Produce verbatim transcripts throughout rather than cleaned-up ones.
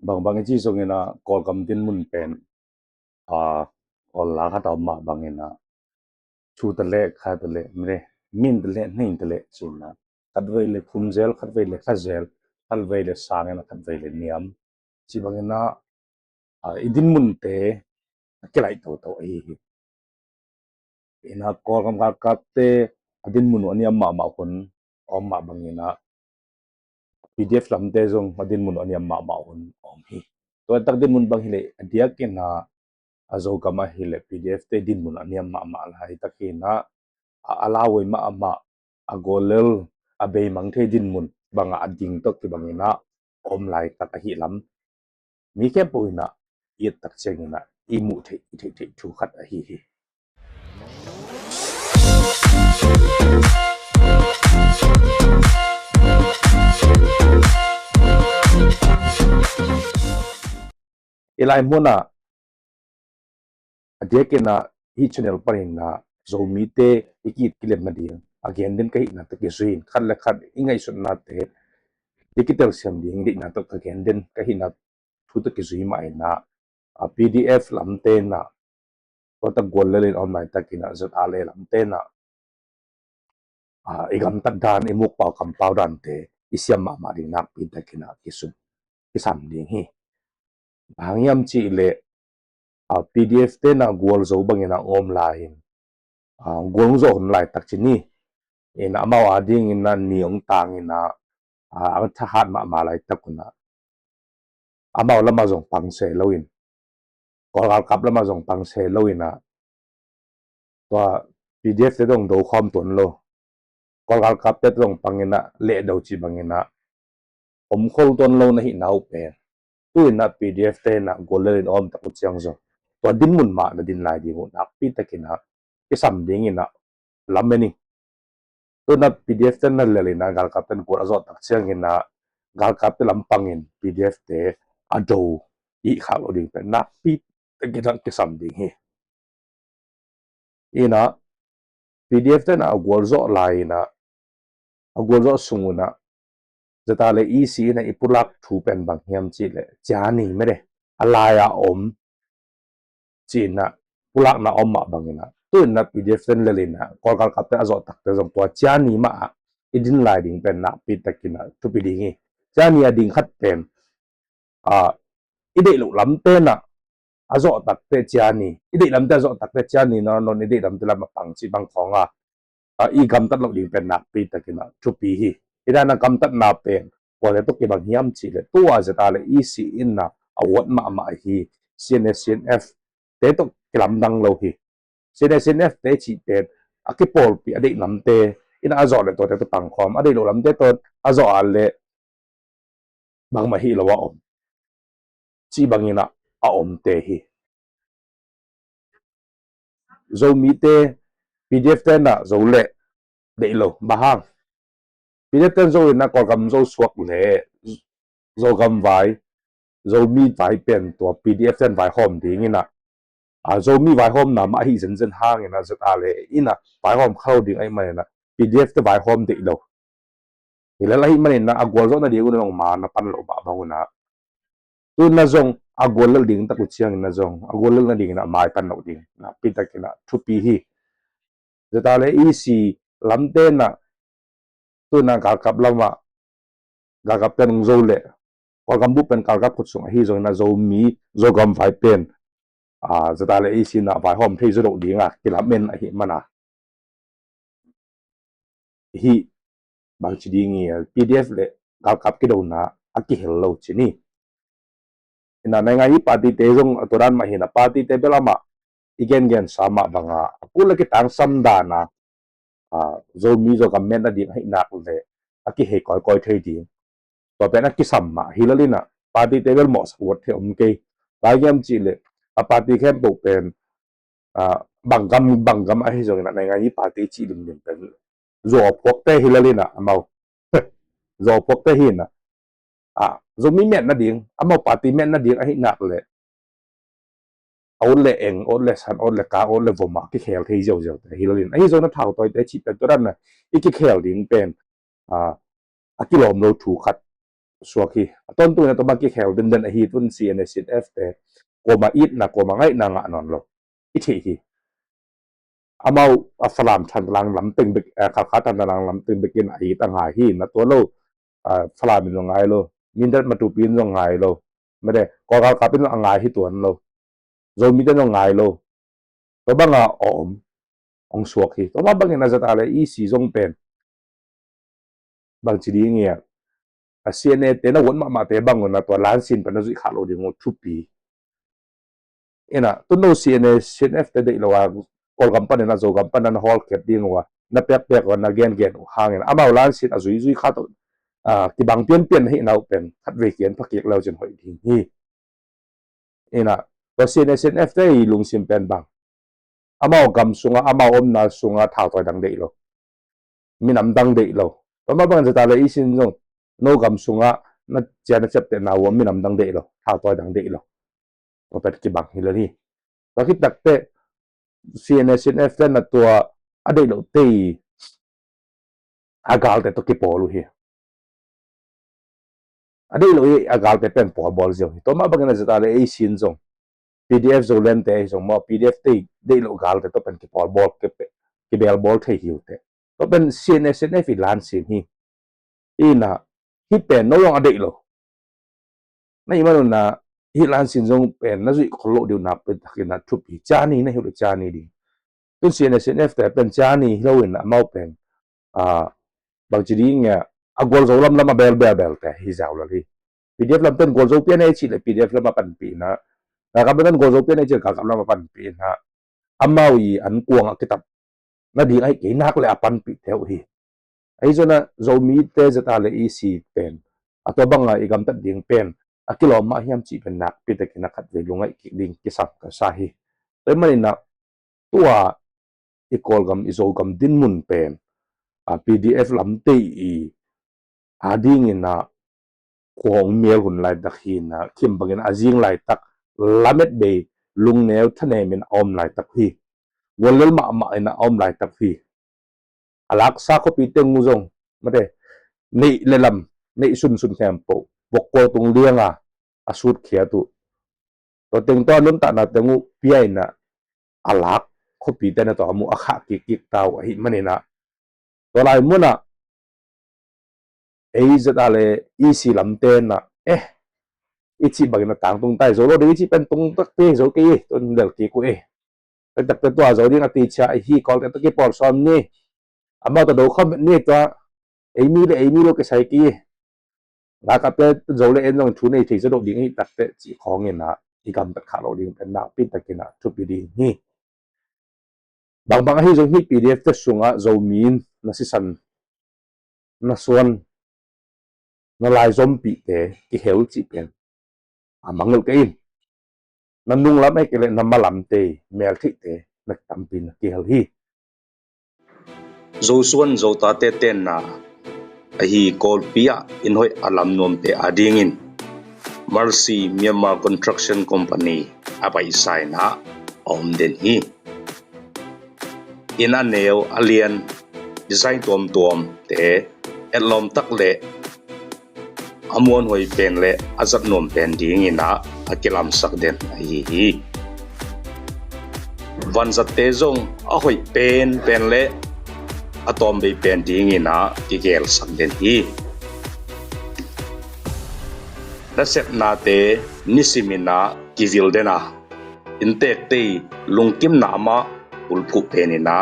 Bangbang i ci zongin ah Kawlgam dinmun pen, a, Kawl la khat a om mah bangin ah, thu ta leh, kha ta leh, mre, min ta leh, hnein ta leh ci-in ah, khatvei le khum zel, khatvei le kha zel, khatvei le sang in ah, khatvei le niam ci bangin ah, a, i dinmunte a kilaih toto ahi hi. Ina Kawlgam galkapte a dinmun uh a niam mahmah hun a om mah bangin ah, P D F lamte zong a dinmun uh a niam mahmah hun a om hi. Tua tak dinmun bang hileh a diakin ah a Zogam ahileh P D F te dinmun a niam mahmah laitak hi-in ah, a, a lauhuai mahmah, a guallel, a beimang thei dinmun bangah a ding tawh kibangin ah a om laitak ahi lam mi khempeuh in ah i et tak ciangin ah i muh theih, i theih theih thu khat ahi hi. I lai munah a diakin ah hih channel panin ah Zomite i ki-it kilem nading a gen den ka hihna tawh kizui-in, khat le khat i ngaihsutnate i kitelsiam ding deihna tawh ka gen den ka hihna thu tawh kizui mah in ah, a, P D F lamte in ah, tua tak guallel in a om laitakin ah Z R A lamte in ah, a, i gamtat dan, i mukpau kampau dante i siam mahmah ding nakpi takin ah kisam, kisam ding hi. Bang hang hiam cihleh, a, P D F te in ah gualzo bangin ah a om lai-in, a, gualzo hun laitak ci ni. In ah amau adingin ah ni hong tangin ah, a, a thahat mahmah laitak un ah amau lamah zong pang se loin, Kawl galkap lamah zong pang se loin ah, tua P D F te zong do khawm tuan lo, Kawl galkapte zong pangin ah lehdo ci bangin ah om khol tuan lo na hihna uh pen, tu-in ah P D F te in ah guallel in a om tak uh ciang zong tua dinmun mah na din lai ding uh nakpi takin ah kisam dingin ah lamen ing. Tu-in ah P D F te na lel in ah galkapte in gual a zawh tak ciangin ah galkapte lampangin P D F te a do i khak lo ding pen nakpi takin ah kisam ding hi. In ah P D F te in ah a gualzawh lai-in ah, a gualzawh sung un ah Z R A le E C in ah i pulak thu pen bang hiam cihleh, ciani mede a lai-a om ci-in ah pulakna a om mah bangin ah, tu-in ah P D F te in lel in ah Kawl galkapte a zawh takte zong tua ciani mah ah i din lai ding pen nakpi takin ah thupi ding hi. Ciani a ding khat pen, a, i deih loh lamte in ah a zawh takte ciani, i deih lamte a zawh takte ciani nawn lo-in i deih lamte lam a pang cih bang khawng a, a, i gamtat loh ding pen nakpi takin ah thupi hi. Hih dan a gamtatna pen kuate tawh kibang hiam cihleh, tua Z R A le E C in ah a huat mahmah hi. C N A, C N F te tawh kilamdang lo hi. C N A, C N F te cih pen a kipawlpih a deih lamte in ah a zawh leh tuate tawh pangkhawm, a deih loh lamte tawh a zawh a leh bangmah hih lo a om cih bangin ah a omte hi. Zomite P D F te in ah zo leh deih lo, bang hang? P D F te in zo in ah Kawlgam zo suak leh Zogam vai, Zomi vai pen tua P D F te in vaihawm dingin ah, a, Zomi vaihawmna mah ahi zenzen hangin ah Z R A le in ah vaihawm kha lo ding ahih manin ah P D F te vaihawm deih lo. Hi lel ahih manin ah a gualzawh nading un ah zong ma na pan loh mah bang un ah, tu-in ah zong a guallel ding tak uh ciangin ah zong a guallel nadingin ah mai pan loh ding nakpi takin ah thupi hi. Z R A le E C lamte in ah tu-in ah galkap lamah, galkapte in hong zo leh, Kawlgam bup pen galkap khut sung ahi zongin ah Zomi, Zogam vai pen, a, Z R A le E C in ah vaihawm thei zo loh ding a kilamen ahih man a, hih bangci ding hi, P D F le galkap kidona a kihel lo ci ni. In ah naingan hi party te zong a tua dan mah hi in ah, party te bel amah i gengensa mah bang a, a kul a kitangsam dan a, a, Zomi Zogam met nading ahih nak leh a kihei kawikawi thei ding, tua pen a kisam mah hi lel in ah, party te bel mawhsak huat thei om kei. Bang hiam cihleh a party khempeuh pen, a, bang gam, bang gam ahi zongin ah naingan hi party cih limlim pen zuau phuakte hi lel in ah, amau zuau phuakte hi in ah, a, Zomi met nading, amau party met nading ahih nak leh a ut le eng, a ut le san, a ut le kang, a ut le vom a kikhel thei ziauziaute hi lel in, ahi zongin ah thautawite cih pen tua dan a i kikhel ding pen, a, a kilawm lo thu khat suak hi. A tawntung in a tawmah kikhel denden ahi tun C N A C N F te kuama itna kuama ngaihna ngah nawn lo i theih hi. Amau a Falam Thantlang lamteng bek, eh, Khalkha Thantlang lamteng bekin a it a ngai hi. Na tua lo, ah, Falam in zong ngai lo, Mindat Matupi in zong ngai lo, mate Kawlgalkap in zong a ngai hi tuan lo, Zomite in zong ngai lo. Tua banga a om hong suak hi. Tua mah bangin a zata le E C zong pen bangci ding ia, a C N A te na uat mahmahte bang un a tua lansin pan na zuih khah lo ding uh thupi. Ina tun no C N A C N F te deih lo a Kawlgam panin a Zogam panin a hawlkep ding uh a na pekpek uh a na gengen uh hangin amau lansin a zuizui khat uh, ah, kibang pianpian na hihna uh pen khatvei kian phakik leu cin hoih ding hi. Ina tua C N A C N F te i lungsim pen bang, amau gam sungah amau omna sungah thautawi dang deih lo, minam dang deih lo. Tua mah bangin zata le E C in zong no gam sungah na cia na ciaptehna uh a minam dang deih lo, thautawi dang deih lo. Tua pen kibang hi lel hi. Tua khit takteh C N A C N F te na tua a deih lo te i a galte tawh kipawl uh hi. A deih lo i a galte pen pawlbawl ziau hi. Tua mah bangin a zata le E C in zong P D F Zoland te ahi zong maw P D F te i deih lo galte tawh pen kipawlbawl kipe-, kibelbawl thei hi uh teh. Tua pen C N A C N F i lansin hi. Ina hih pen no zong a deih lo na i manuna hih lansin zong pen na zuih khol loh ding uh nakpi takin a thupi. Ciani na hi uh le ciani ding. Tun C N A C N F te pen ciani hi loin amau pen, ah, bangci ding ia a gualzo lamlam a belbelbel te hi zau lal hi. P D F lam pen gualzo pian ei cih le P D F lam a panpihna, na kam pen gualzo pian ei cih le ka kam lam a panpihna, amau i an kuang a kitap nading ahi kei nak le a panpih teuh hi. Ahi zongin a Zomite zata le E C pen a tua banga i gamtat ding pen a kilawm mah hiam cih pen nakpi takin a khatvei lungngaih kik ding kisam ka sa hi. Tua manin a tua i Kawlgam i Zogam dinmun pen a P D F lamte i a dingin a khua hong mial hun laitak hi na, khim bangin a zing laitak lamet bei lungneu thanemin a om laitak hi. Guallel mahmah in a om laitak hi. A laksa khuapi teng uh zong mate neih le lam, neih sunsun khempeuh bokkual tung lianga a sutkhiat uh. Tua teng tua nuntakna teng uh pia in a a lak khuapi te na tua mu a khah kikkik ta uh ahi manin a tua lai munah ei zata le E C lamte na eh i cih bangin a tangtung tai zo lo ding i cih pen tungtak te zo kei i tun del kik uh i. Taktak te tua zo ding a ti cia i hi Kawlte tua kipawl sawm ni. Amau tua do khawm ni tua ei mi le ei mi lo kisai kei i. Ngakapte zo le en zong thu nei thei zadoh ding ahi takte cih khawngin a i gamtat khah lo ding pen nakpi takin a thupi ding hi. Bangbang ahi zong hi P D F te sungah Zomi in na sisan na suan na laizompihte kihel cih pen a mangngilh kei in. Na nunglam ahi kei le na malamte meltheihte na tampi na kihel hi. Zosuan Zotate tenna ahi Kawlpi ah inn hoih a lam nuamte adingin Mercy Myanmar Construction Company a paisa in a om den hi. Inn a neu a lian design tuamtuamte etlawm tak le a muanhuai pen le a zat nuam pen dingin a a kilamsak den ahi hi. Vanzatte zong a hoih pen pen le a tawmbei pen dingin a kigelsak den hi. Nasepnate nisimin a kivil den a inntekte i lungkimna mah bulphuh penin a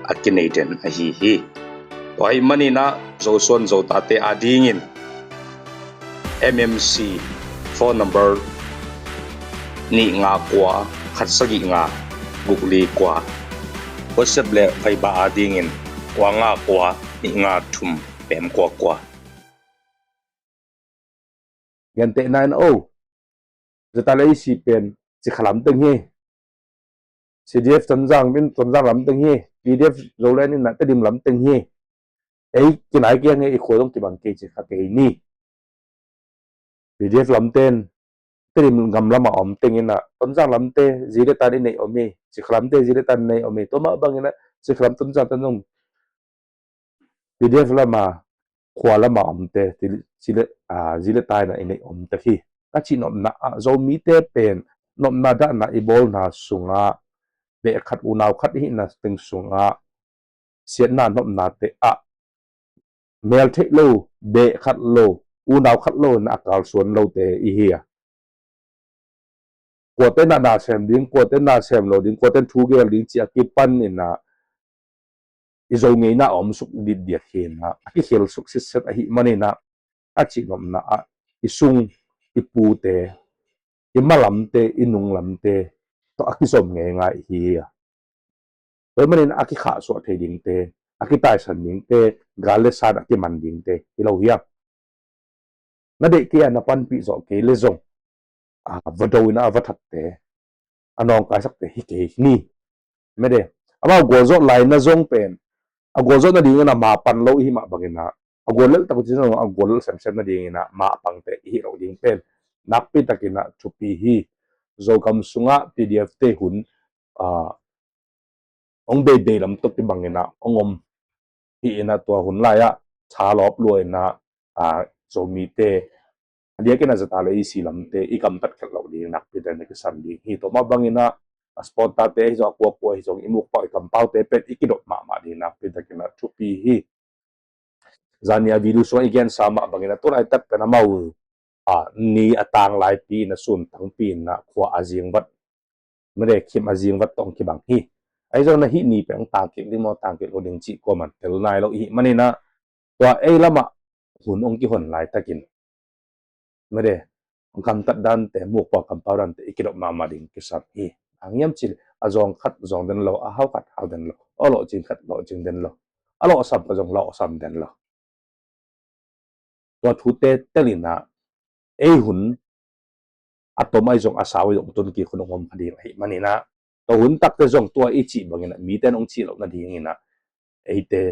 a kinei den ahi hi. Tua ahih manin a Zosuan Zotate adingin M M C phone number nih nga kua khat sagih nga guk li kua, WhatsApp le Viber adingin kua nga kua nih nga thum pem kua kua. Gentehna in o Zata le E C pen Cikha lamteng hi. C D F Tonzang in Tonzang lamteng hi. P D F Zoland in a Tedim lamteng hi. Ei kinai kiang hi, i khua zong kibang kei, Cikha kei ni. P D F lamten Tedim gam lamah a om teng in a Tonzang lamte zi le tan i neih om hi. Cikha lamte zi le tan i neih om hi. Tua mah bangin a Cikha lam Tonzang tan zong P D F lama khua lama omte, zi le, zi le taina i neih omte hi. Ka cih nopna ah Zomite pen nopna dahna i bawlna sungah beh khat unau khat i hihna teng sungah siatna nopnate ah mel theih lo, beh khat lo, unau khat lo na a kalsuan lote i hi a, kuate na na sem ding, kuate na sem lo ding, kuate thu gel ding ci a kipan ina i Zo ngeina a om suk ditdiat hi ina a kikhel suk sitset ahi manina a cih nopna ah i sung, i pute, i malamte, i nunglamte tawh a kizom ngeingai hi a. Tua hi manin a kikhahsuah thei dingte, a kitaisan dingte, gal le san a kiman dingte hi lo hiam? Na deih kei a na panpih zawh kei le zong a va do ina a va thatte, a nawngkaisakte hi kei ni. Mede, amau gualzawh laina zong pen a gualzawh nadingin a mapan lo i hi mah bangina a guallelh tak uh ci zong a guallelh semsem nadingina mapangte i hi loh ding pen nakpi takina thupi hi. Zogam sungah P D F te hun a hong beibei lam tawh kibangina hong om hi ina tua hun lai-ah thalawp lua ina a Zomite a diakina zata le i si lamte i kamtat khelh loh ding nakpi takina kisam ding hi. Tua mah bangina a supporter-te hi zong a kuakua hi zong i mukpau i kampaute pen i kidop mahmah ding nakpi takina thupi hi. Zani a video sungah i gensa mah bangina tu laitak pen amau a ni a tang laipi ina sun tangpi ina khua a zingvat mede khim a zingvat tawh kibang hi. Ahi zong na hih ni pen tangkik ding maw tangkik lo ding cih kuaman tel nai lo i hih manina tua ei lamah hun hong kihon laitakin mede hong kamtat dante, mukpau kampau dante i kidop mahmah ding kisam hi. A ngiam cil a zawng khat zawng den lo, a hau khat hau den lo, a lawhcing khat lawhcing den lo, a lawhsam khat zong lawhsam den lo. Tua thute telina ei hun a tom ahi zong a sau ahi zong tun kik hun hong om kha ding ahi manina tua hun takte zong tua i cih bangina mite hong cih loh nadingina eite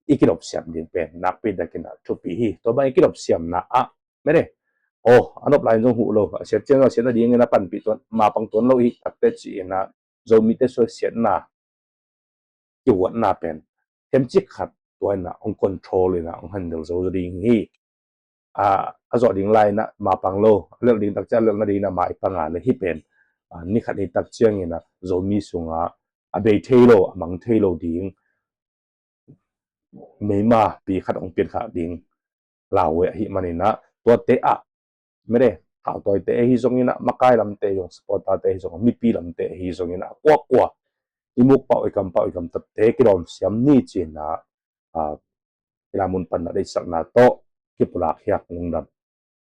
i kidop siam ding pen nakpi takina thupi hi. Tua bang i kidop siamna ah mede aw a nop lai zong huh lo, a siat ciang a siat nadingina panpih tuan mapang tuan lo i takte ci ina Zomite suai siatna kihuatna pen themcik khat tua ina hong control ina hong handle zo ding hi. A zawh ding lai ina mapang lo, a lelh ding takciang a lelh nadingina mai panga le hi pen ni khat ni takciang ina Zomi sunga a bei thei lo, a mang thei lo ding meima pi khat hong piankhak ding lau ahi manina tuate ah mede hautawite ahi zongina makai lamte ahi zong supporter-te ahi zong mipi lamte ahi zongina a kuakua i mukpau i kampau i kamtatte kidawm siam ni cina a i lamun panna deihsakna tawh kipulak hiak lungdam